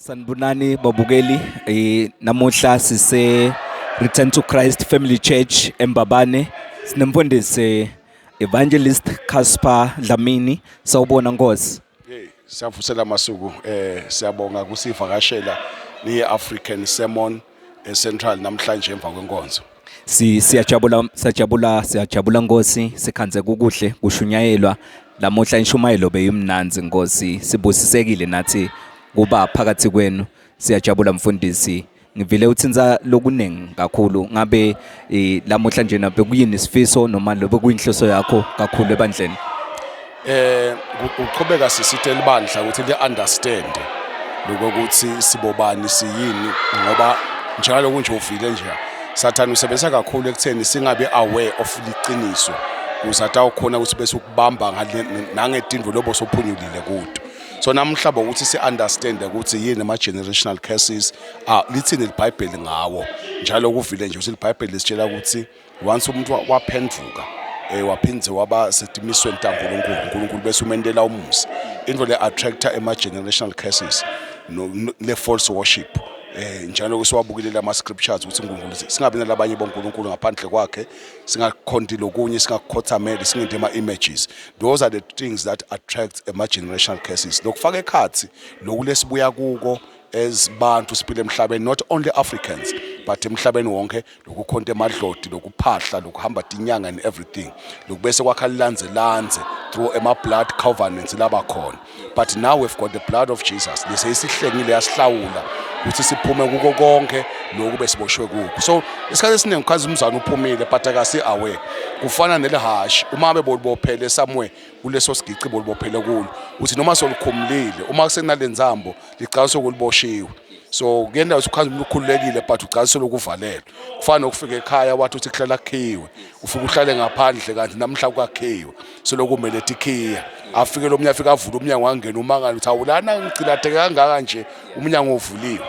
Sanibonani babukeli, namuhla sise Return to Christ Family Church eMbabane. Sinemfundisi Evangelist Casper Dlamini. Sawubona Nkosi. Hey, siyavusela masuku, siyabonga kusivakashela niye African Sermon eCentral namhlanje emva kwenkonzo. Si siyajabula, siyajabula, siyajabula Nkosi, sikhanze kukuhle kushunyayelwa lamuhla. Inshumayelo beyimnandzi Nkosi, sibusisekile nathi kuba phakathi kwenu. Siyajabula mfundisi. Ngivile uthinsa lokuningi kakhulu. Ngabe lamuhla nje bekuyini isifiso noma lobe kuyinhloso yakho kakhulu ebandleni? Uqhubeka sisithe libandla ukuthi li understand lokuthi sibobani, siyini, ngoba njalo kunje uvile nje Sathane usebenzisa kakhulu ekutheni singabe aware of liqiniso, ukuze atawukhona ukuthi bese ukubamba nangetindvo lobo sophunyulile kuto. So namhla ukuthi si understand ukuthi yini ama generational curses, ah, lithini iBhayibheli ngawo. Njalo kuvile nje ukuthi iBhayibheli lisitshela ukuthi once umuntu waphenduka, waphindze waba setimisweni taNkulunkulu, uNkulunkulu bese umendela umusa. Into le attracta ema generational curses no le false worship, njalo kusiwabukile lama scriptures ukuthi uNkulunkulu singabi nalabanye boNkulunkulu ngaphandle kwakhe, singakhonti lokunye, singakukhothameli, singente ama images. Those are the things that attract ema generational curses, lokufaka ekhathi loku lesibuya kuko as bantu siphila emhlabeni, not only Africans but emhlabeni wonke, lokukhonta emadloti, lokuphahla, lokuhamba tinyanga and everything, lokubese kwakha lilandze landze through ema blood covenants laba khona. But now we've got the blood of Jesus lese isihlengile, yasihlawula ukuthi siphume kuko konke lokhu besiboshwe kuko. So isikhathi esiningi ukhazi umzana uphumile but akasi aware. Kufana nelihashi, uma bebolibophele somewhere kuleso sigici bolibophele kulo, uthi noma solukhumulile, uma kusenalenzambo licala sokuliboshiwe. So kuyenda ukuthi ukhanze umuntu ukhululekile but ugcina selokuvalelwa. Kufana nokufika ekhaya wathi uthi kuhlala kukhiwe, ufike uhlale ngaphandle kanti namhla kwakhiwe, selokumele tikhiya afike lo mnyango, afike avule umnyango wangena, umangala uthi awulana ngigcilatheke kangaka nje, umnyango uvuliwe.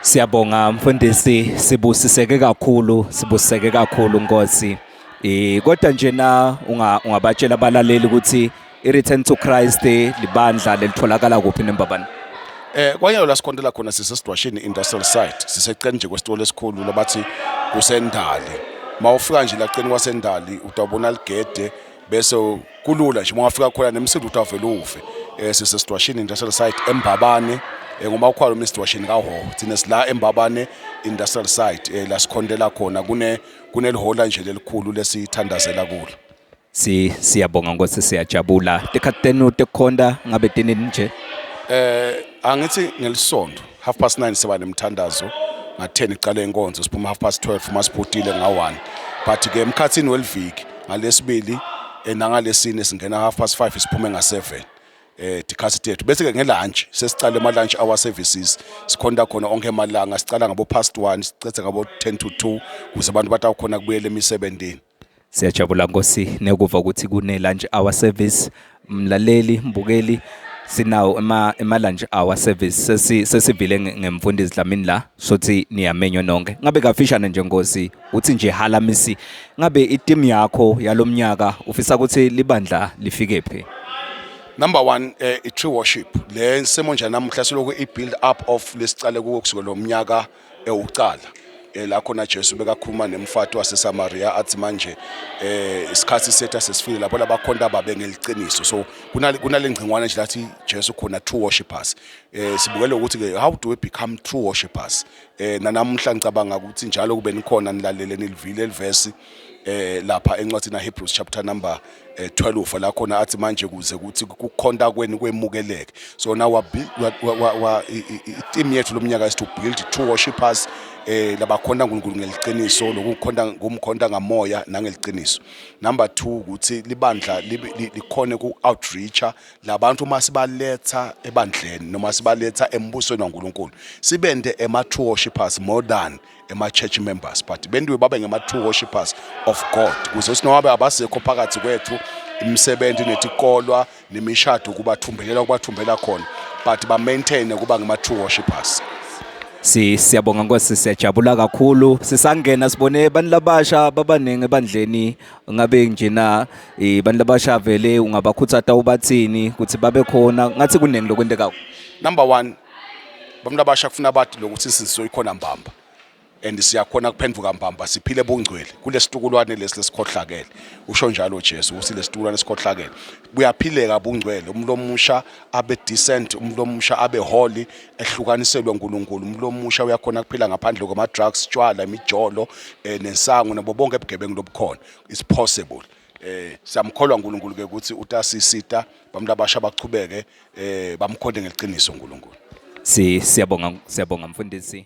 Siyabonga mfundisi, sibusiseke kakhulu, sibusiseke kakhulu Nkosi. Kodwa nje na ungabatshela abalaleli ukuthi i-Return to Christ libandla lelitholakala kuphi neMbabane? Kwanyalo la sikhontela khona sisesidwashini industrial site, siseceleni nje kwesitolo esikhulu labathi kusendali. Mawufika nje laceni kwasendali utawubona ligede, bese kulula nje mawufika khona nemsindo utawuvela uve. Sisesidwashini industrial site eMbabane, ngoba ukhwalo uMr kaHoho, thina sila eMbabane industrial site, la sikhontela khona kunelihola nje lelikhulu lesithandazela kulo. Siyabonga Nkosi, siyajabula. Tikhathi tenu tekukhonta ngabe tinini nje? Angithi ngelisonto 9:30 siba nemthandazo, nga-10 iqala inkonzo, siphuma 12:30, masiphutile nga-1. But ke emkhathini weliviki ngalesibili, nangalesine singena 5:30, siphume nga-7, tikhathi tethu. Bese ke ngelunch sesicala ema lunch hour services, sikhonta khona onke emalanga, sicala ngabo past 1, sicethe ngabo 10 to 2, ukuze abantu batawukhona kubuyela emisebentini. Siyajabula Nkosi nekuva ukuthi kune lunch hour service. Mlaleli, mbukeli, sinawo ema lunch hour service. Sesivile ngemfundisi Dlamini la, sothi niyamenywa nonke. Ngabe kafishane nje Nkosi, uthi nje halamisi, ngabe iteam yakho yalomnyaka ufisa ukuthi libandla lifike phi? Number 1, i-true worship. Le nsemo nje namuhla selokhu i-build up of lesicale kuwo kusukela lo mnyaka ewucala, la khona Jesu bekakhuluma nemfati waseSamaria, athi manje isikhathi sethu sesifile lapho labakhonta babe ngeliciniso. So kunalengcingwane nje lathi Jesu khona true worshipers. Sibukele ukuthi ke how do we become true worshipers? Nanamuhla ngicabanga ukuthi njalo kube nikhona nilalele, nilivile elivesi lapha encwadini ya Hebrews chapter number 12, la khona athi manje kuze kuthi kukhonta kwenu kwemukeleke. So now wa i-theme yethu lomnyaka is to build true worshipers, labakhonta uNkulunkulu ngeliciniso, lokukhonta kumkhonta ngamoya nangeliciniso. Number 2, ukuthi libandla likhone ku outreacha labantu. Uma sibaletha ebandleni noma sibaletha embusweni waNkulunkulu, sibende ema true worshipers more than ema church members, but bendiwe babe ngema true worshipers of God, ukuze sinowabe abasekho phakathi kwethu, imisebenzi netikolwa nemishado kubathumbelela kubathumbela khona, but ba maintain kuba ngema true worshipers. Siyabonga Nkosi, siyajabula kakhulu. Sisangena sibone abantu labasha babaningi ebandleni. Ngabe njena bantu labasha vele ungabakhuthaza ubathini ukuthi babe khona? Ngathi kuningi lokwentekayo. Number 1, abantu abasha kufuna bathi lokuthi insindiso ikhona mbamba and siyakhona kuphenduka mbamba, siphile bungcwele kulesitukulwane lesi lesikhohlakele. Usho njalo Jesu ukuthi lesitukulwane esikhohlakele buyaphileka bungcwele, umuntu omusha abe decent, umuntu omusha abe holy, ehlukaniselwe uNkulunkulu. Umuntu omusha uyakhona kuphila ngaphandle kwama drugs, tshwala, imijolo, nensangu nabo bonke ebugebengu lobukhona. It's possible. Siyamkholwa uNkulunkulu ke ukuthi utasisita abantu abasha bachubeke bamkhonde ngeqiniso uNkulunkulu. Siyabonga, siyabonga mfundisi.